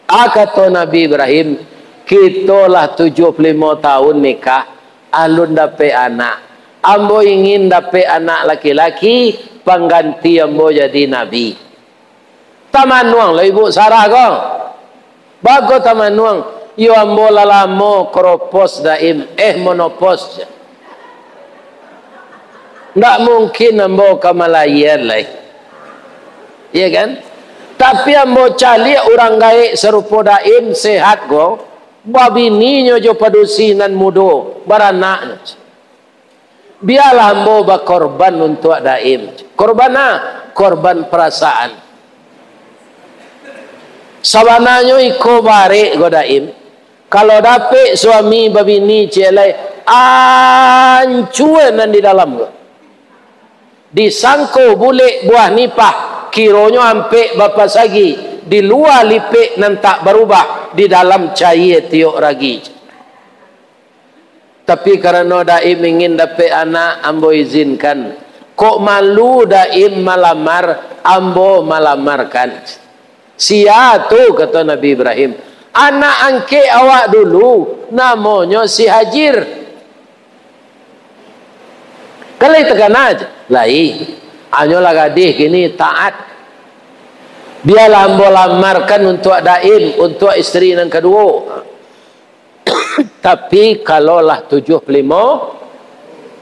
A, kato Nabi Ibrahim, "Kito lah tujuah puluah limo taun nikah, alun dapek anak. Ambo ingin dapek anak laki-laki, pangganti ambo jadi nabi." Tamanuang lo Ibuk Sarah ko. Baa ko tamanuang, "Iyo ambo lah lamo kropos, Daim, eh, monopos. Ndak mungkin ambo ka malaian lai." Iya kan? Tapi ambo caliak urang gaek sarupo Daim, sehat ko, babininyo jo padusi nan mudo, baranaknyo. Bialah ambo bakorban untuak Daim. Korban a? Korban parasaan. Sabananyo iko barek ko Daim. Kalau dapek suami babini ciek lai, ancua nan di dalam ko. Disangko bulek buah nipah, kironyo ampek bapasagi, di lua lipek nan tak barubah, di dalam caia tiok ragi. Tapi karano Daim ingin dapek anak, ambo izinkan. Kok malu Daim malamar, ambo malamarkan. Sia tu, kato Nabi Ibrahim, anak angkek awak dulu, namonyo si Hajir. Kan lai takana? Lai. Hanyolah gadih kini taat. Bialah ambo lamarkan untuak Daim, untuak isteri nan kaduo. Tapi, kalau lah tujuah puluah limo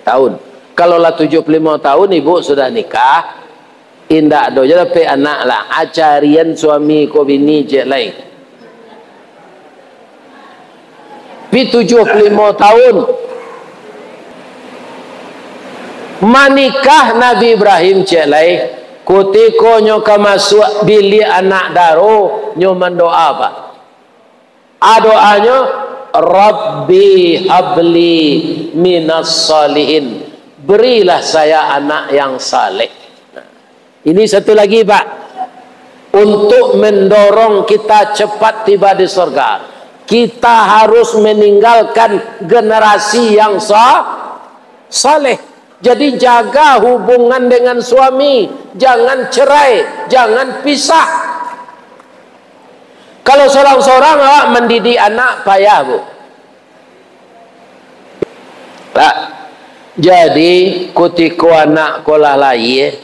tahun. Kalau lah tujuah puluah limo tahun, ibu sudah nikah, indak ado juo dapek anak lah. A, carian suami ko bini ciek lai. Pi tujuah puluah limo tahun. Manikah Nabi Ibrahim ciek lai, kutiko nyo ka masuak biliak anak daro, nyo mandoa, Pak. A, doanyo, "Rabbi habli minas shalihin." Berilah saya anak yang saleh. Ini satu lagi, Pak. Untuk mendorong kita cepat tiba di surga, kita harus meninggalkan generasi yang sa-, saleh. Jadi, jaga hubungan dengan suami, jangan cerai, jangan pisah. Kalau sorang-sorang awak mandidik anak, payah, Bu. Pak, jadi, kutiko anak ko lah lahia,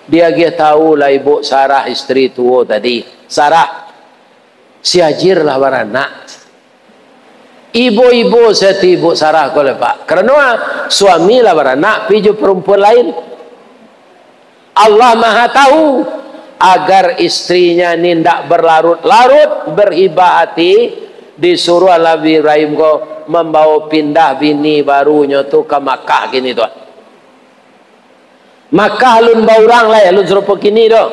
diagiah tahu lah Ibuk Sarah, isteri tuo tadi. "Sarah, si Hajir lah baranak." Ibo-ibo seperti Ibuk Sarah ko lai, Pak. Karano, ah, suami lah baranak, pi jo perempuan lain. Allah Maha Tahu, agar istrinya ni ndak berlarut-larut, berhibah hati, disuruh Nabi Ibrahim ko mambawa pindah bini barunyo tu ka Makkah kini tu. Makkah alun baurang lai, alun sarupo kini doh.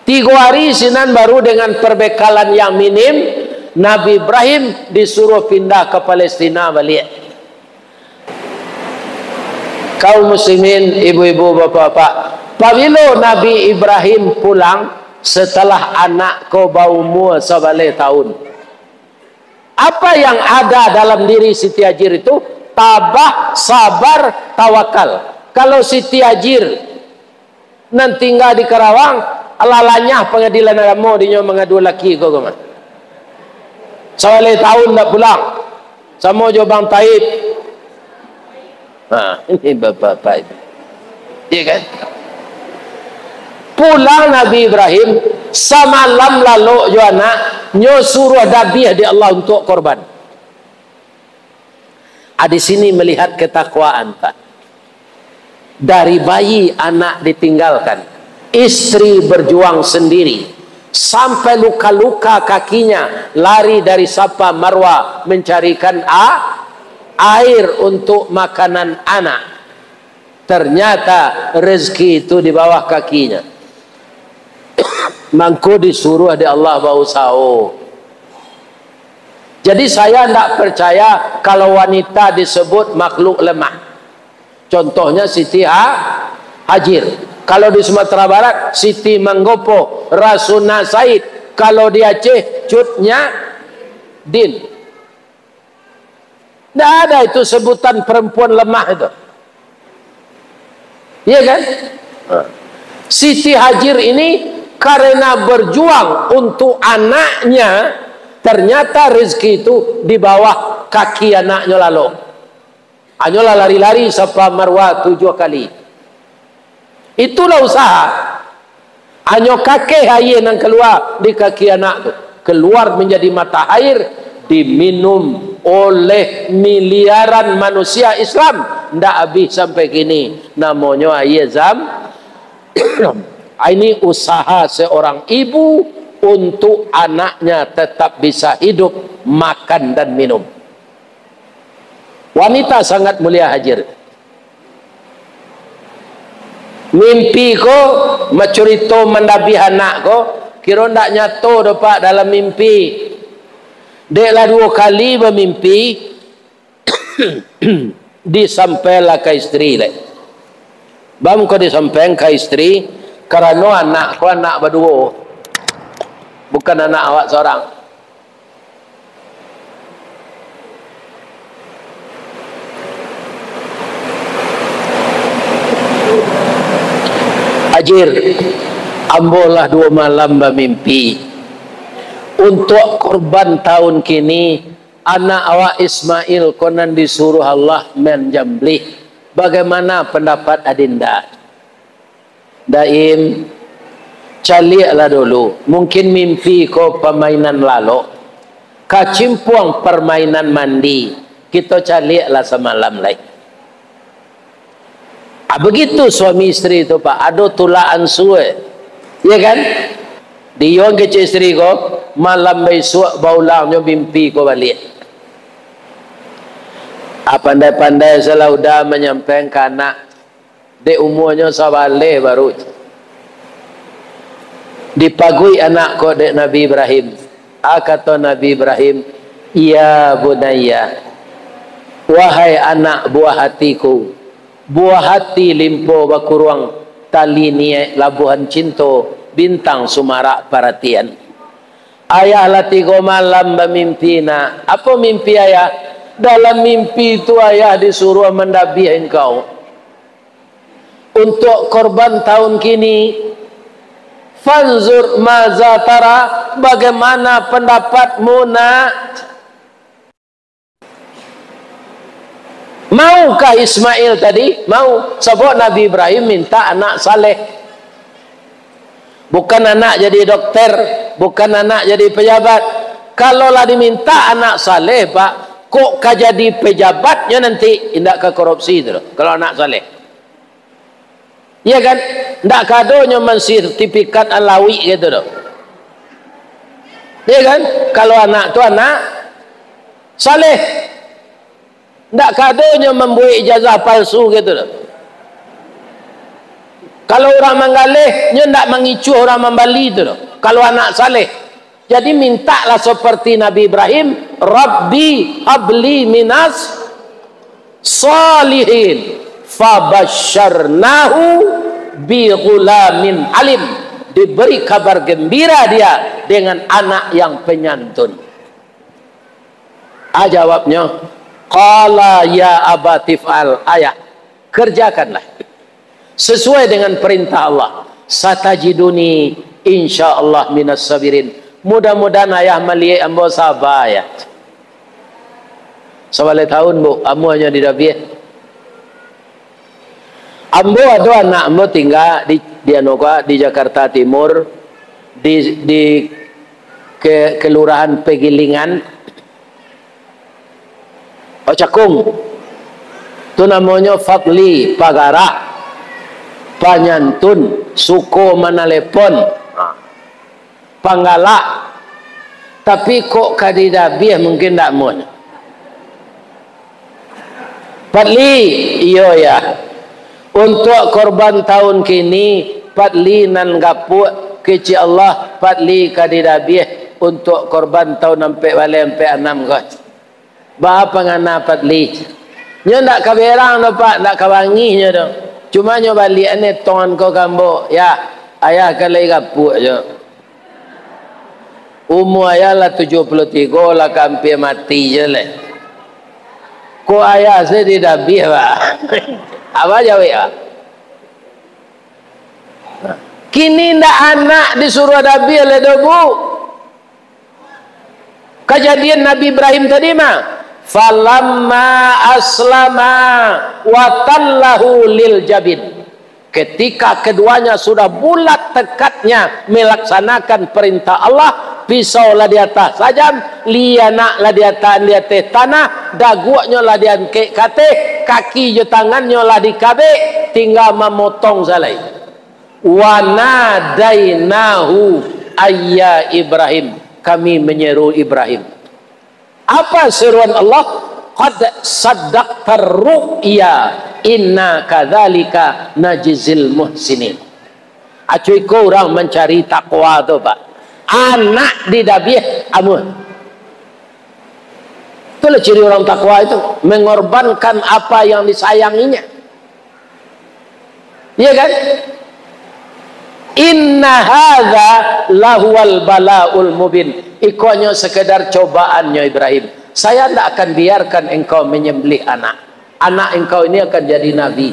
Tigo hari sinan baru dengan perbekalan yang minim, Nabi Ibrahim disuruh pindah ka Palestina baliak. Kaum muslimin, ibu-ibu, bapak-bapak, pabilo Nabi Ibrahim pulang setelah anak ko baumua sabaleh tahun, apa yang ada dalam diri Siti Hajir itu? Tabah, sabar, tawakal. Kalau Siti Hajir nan tingga di Karawang, Alah lanyah Pangadilan Agamo dinyo mangadu laki ko, ko mah. Sabaleh taun ndak pulang. Samo jo Bang Taib. Ha, ini bapak-bapak ini. Iya kan? Pulang Nabi Ibrahim, samalam lalok jo anak, nyo suruah dabiah dek Allah untuak korban. Ah, di sini melihat ketakwaan, Pak. Dari bayi anak ditinggalkan, istri berjuang sendiri, sampai luka-luka kakinya, lari dari Safa Marwa mencarikan a-, air untuk makanan anak. Ternyata rezeki itu di bawah kakinya. Mangko disuruh dek Allah bausaho. Jadi saya ndak percaya kalau wanita disebut makhluk lemah. Contohnya Siti Ha-, Hajir. Kalau di Sumatera Barat, Siti Manggopo, Rasuna Said. Kalau di Aceh, Cut Nyak Din. Ndak ada itu sebutan perempuan lemah itu. Iya kan? Nah. Siti Hajir ini karena berjuang untuk anaknya, ternyata rezeki itu di bawah kaki anaknya lalu. Hanyolah lari-lari Safa Marwa tujuh kali. Itulah usaha. Hanyo kakeh aia nan kalua di kaki anak tu, keluar menjadi mata air, diminum oleh miliaran manusia Islam, ndak abih sampai kini. Namonyo aia Zam-, ini usaha seorang ibu untuk anaknya tetap bisa hidup, makan dan minum. Wanita sangat mulia Hajir. Mimpi ko, macurito mandabiah anak ko, kiro ndak nyato doh, Pak, dalam mimpi. Dek lah duo kali bamimpi, disampailah ka istri dek. Bam ko disampaikan ka istri, karano anak ko anak baduo, bukan anak awak sorang. Ajir, ambo lah duo malam bamimpi. Untuak korban taun kini, anak awak Ismail ko nan disuruah Allah manjamblih. Bagaimana pandapat Adinda? Daim, caliaklah dulu. Mungkin mimpi ko pamainan lalok. Kacimpuang permainan mandi. Kito caliaklah samalam lai. Ah, begitu suami istri tu, Pak. Ado tulak ansua. Ya kan? Diiyoan kecek istri ko, malam bisuak baulangnyo mimpi ko baliak. Ah, pandai-pandai salah udah manyampaikan ka anak. Dek umuanyo sabaleh baru. Dipaguik anak ko dek Nabi Ibrahim. A, kato Nabi Ibrahim, "Ya bunayya, wahai anak buah hatiku, buah hati limpo bakuruang, tali niaik labuhan cinto, bintang sumarak paratian." Ayah lah tigo malam bamimpi, nak. Apo mimpi ayah? Dalam mimpi tu ayah disuruah mandabiah engkau. Untuk korban tahun kini, fanzur maza tara, bagaimana pendapatmu, nak? Maukah Ismail tadi? Mau. Sabab Nabi Ibrahim minta anak saleh. Bukan anak jadi dokter, bukan anak jadi pejabat. Kalau lah diminta anak saleh, Pak, kok ka jadi pejabatnyo nanti, indak ka korupsi tu, kalau anak saleh. Iya kan? Ndak ka ado nyo mansertifikat alawik gitu doh. Iya kan? Kalau anak tu anak saleh, ndak ka ado nyo mambuek ijazah palsu gitu doh. Kalau urang manggaleh, nyo ndak mangicuah urang mambali tu doh. Kalau anak saleh, jadi, mintaklah seperti Nabi Ibrahim, "Rabbi habli minas salihin." Fabasyarnahu bi ghulamin halim. Diberi kabar gembira dia dengan anak yang penyantun. A jawabnyo, "Qala ya abati fa'al, Ayah, kerjakanlah sesuai dengan perintah Allah. Satajiduni Insya Allah minas sabirin. Mudah-mudahan ayah maliek ambo saba, ya. Sabaleh taun, Bu, ambo nyo didabiah. Ambo ado anak ambo tingga di, di anu ka, di Jakarta Timur, di, di ke, Kelurahan Pegilingan. Oh, cakung. Tu namonyo Fadli, pagarah, panyantun, suko manalepon, panggalak. Tapi kok ka didabiah, mungkin ndak mun. Fadli, iyo, ya. Untuak korban taun kini, Fadli nan gapuak, kecek Allah, Fadli ka didabiah untuak korban taun ampek baleh ampek anam ko. Baa pangana Fadli? Nyo ndak ka berang doh, Pak, ndak ka bangih nyo doh. Cuma nyo baliak an etong ko ka ambo, ya, ayah ka lai gapuak jo. Umua ayah lah tujuah puluah tigo, lah ka ampia mati jo lai. Kok ayah se didabiah, Pak? Apo jawek, Pak? Kini ndak anak disuruah dabiah lai doh, Bu. Kajadian Nabi Ibrahim tadi mah, "Falamma aslama wa tallahu lil jabin." Ketika keduanya sudah bulat tekadnya melaksanakan perintah Allah, pisau lah di ateh sajam, lianak lah diataan di ateh tanah, daguaknyo lah diangkek ka ateh, kaki jo tangannyo lah dikabek, tingga mamotong salai. "Wa nadainahu ayya Ibrahim," kami menyeru Ibrahim. Apa seruan Allah? "Qad saddaqtar ru'ya, inna kadzalika najzil muhsinin." Acuiko urang mancari takwa tu, Pak. Anak didabiah, amuah. Itulah ciri orang takwa itu, mengorbankan apa yang disayanginya. Iya kan? "Inna hadza lahuwal balaul mubin." Iko hanyo sekedar cobaannyo Ibrahim. Saya ndak akan biarkan engkau menyembelih anak. Anak engkau ini akan jadi nabi.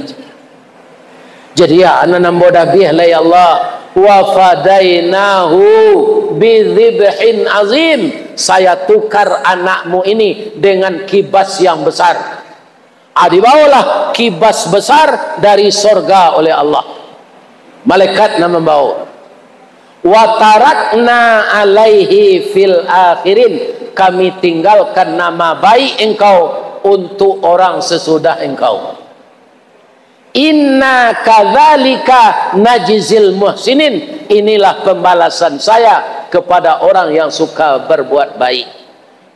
Jadi, ya, anak ambo dabiah lah, ya Allah. "Wa fadainahu bidzibhin azim." Saya tukar anakmu ini dengan kibas yang besar. Ah, dibawolah kibas besar dari sorga oleh Allah. Malaikat nan mambawo. "Wa tarakna alaihi fil akhirin." Kami tinggalkan nama baik engkau untuk orang sesudah engkau. "Inna kadzalika najzil muhsinin." Inilah pembalasan saya kepada orang yang suka berbuat baik.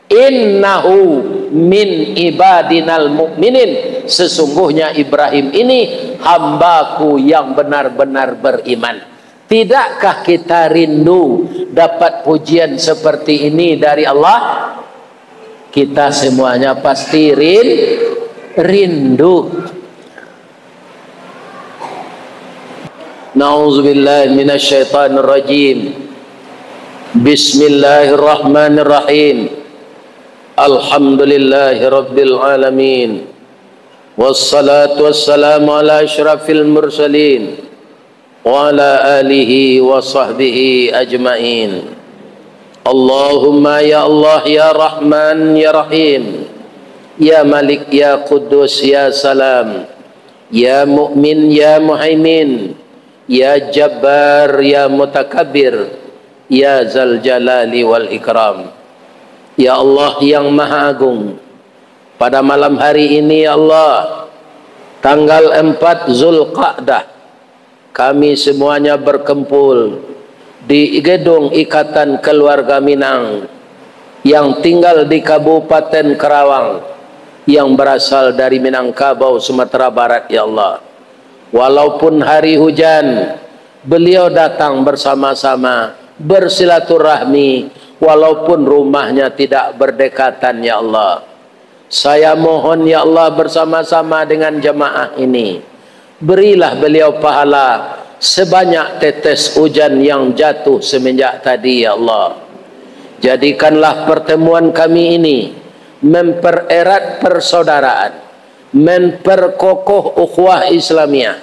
"Innahu min ibadinal mu'minin." Sesungguhnya Ibrahim ini hamba-Ku yang benar-benar beriman. Tidakkah kita rindu dapat pujian seperti ini dari Allah? Kita semuanya pasti rin-, rindu. Na'udzubillahi minasyaitonirrajim. Bismillahirrahmanirrahim. Alhamdulillahirabbil alamin. Wassalatu wassalamu ala asyrafil mursalin, wa ala alihi wa sahbihi ajmain. Allahumma ya Allah, ya Rahman, ya Rahim, ya Malik, ya Quddus, ya Salam, ya Mukmin, ya Muhaimin, ya Jabbar, ya Mutakabbir, ya Zal Jalali wal Ikram. Ya Allah yang Maha Agung, pada malam hari ini, ya Allah, tanggal empat Zulqa'dah, kami semuanya berkumpul di gedung Ikatan Keluarga Minang yang tinggal di Kabupaten Karawang, yang berasal dari Minangkabau, Sumatera Barat, ya Allah. Walaupun hari hujan, beliau datang bersama-sama, bersilaturahmi, walaupun rumahnya tidak berdekatan, ya Allah. Saya mohon, ya Allah, bersama-sama dengan jemaah ini, berilah beliau pahala sebanyak tetes hujan yang jatuh semenjak tadi, ya Allah. Jadikanlah pertemuan kami ini mempererat persaudaraan, memperkokoh ukhuwah Islamiyah,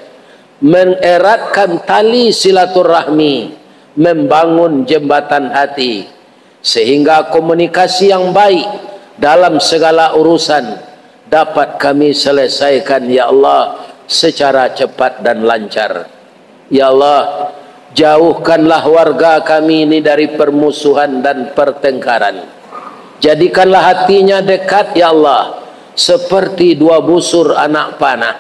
mengeratkan tali silaturahmi, membangun jembatan hati, sehingga komunikasi yang baik dalam segala urusan dapat kami selesaikan, ya Allah, secara cepat dan lancar. Ya Allah, jauhkanlah warga kami ini dari permusuhan dan pertengkaran. Jadikanlah hatinya dekat, ya Allah, seperti dua busur anak panah.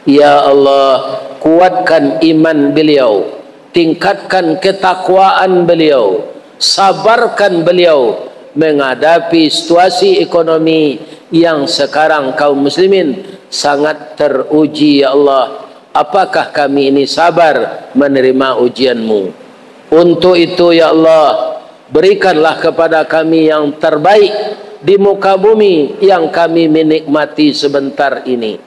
Ya Allah, kuatkan iman beliau, tingkatkan ketakwaan beliau, sabarkan beliau menghadapi situasi ekonomi yang sekarang kaum muslimin sangat teruji, ya Allah. Apakah kami ini sabar menerima ujian-Mu? Untuk itu, ya Allah, berikanlah kepada kami yang terbaik di muka bumi yang kami menikmati sebentar ini.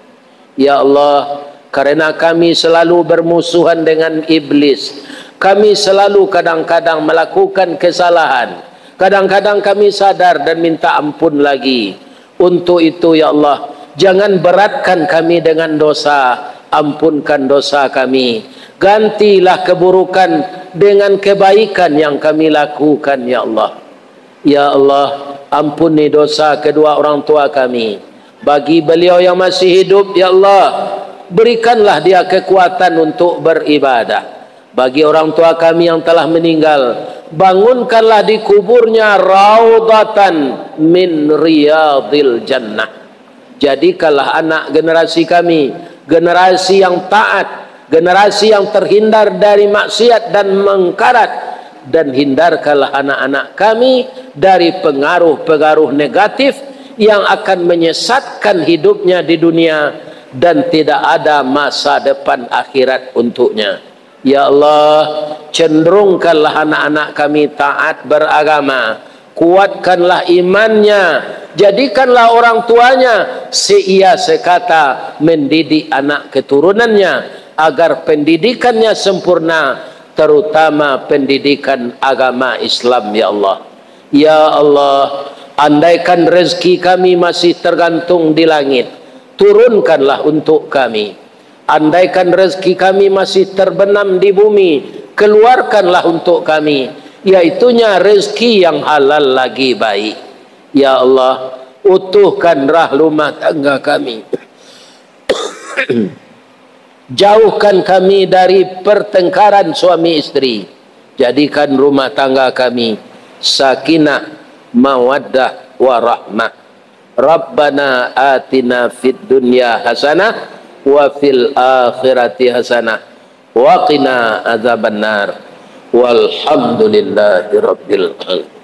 Ya Allah, karena kami selalu bermusuhan dengan iblis, kami selalu kadang-kadang melakukan kesalahan, kadang-kadang kami sadar dan minta ampun lagi. Untuk itu, ya Allah, jangan beratkan kami dengan dosa, ampunkan dosa kami. Gantilah keburukan dengan kebaikan yang kami lakukan, ya Allah. Ya Allah, ampuni dosa kedua orang tua kami. Bagi beliau yang masih hidup, ya Allah, berikanlah dia kekuatan untuk beribadah. Bagi orang tua kami yang telah meninggal, bangunkanlah di kuburnya raudatan min riyadil jannah. Jadikanlah anak generasi kami generasi yang taat, generasi yang terhindar dari maksiat dan mengkarat, dan hindarkanlah anak-anak kami dari pengaruh-pengaruh negatif yang akan menyesatkan hidupnya di dunia dan tidak ada masa depan akhirat untuknya. Ya Allah, cenderungkanlah anak-anak kami taat beragama, kuatkanlah imannya, jadikanlah orang tuanya seia sekata mendidik anak keturunannya, agar pendidikannya sempurna, terutama pendidikan agama Islam, ya Allah. Ya Allah, andaikan rezeki kami masih tergantung di langit, turunkanlah untuk kami. Andaikan rezeki kami masih terbenam di bumi, keluarkanlah untuk kami, yaitunya rezeki yang halal lagi baik. Ya Allah, utuhkan rahmat rumah tangga kami. Jauhkan kami dari pertengkaran suami isteri. Jadikan rumah tangga kami sakinah, mawaddah, warahmah. Rabbana atina fid dunya hasanah wa fil akhirati hasanah wa qina adzabannar. Walhamdulillahi rabbil alamin.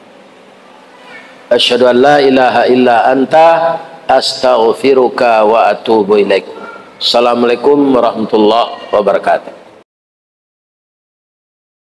Asyhadu an la ilaha illa anta, astaghfiruka wa atubu ilaik. Assalamualaikum warahmatullahi wabarakatuh.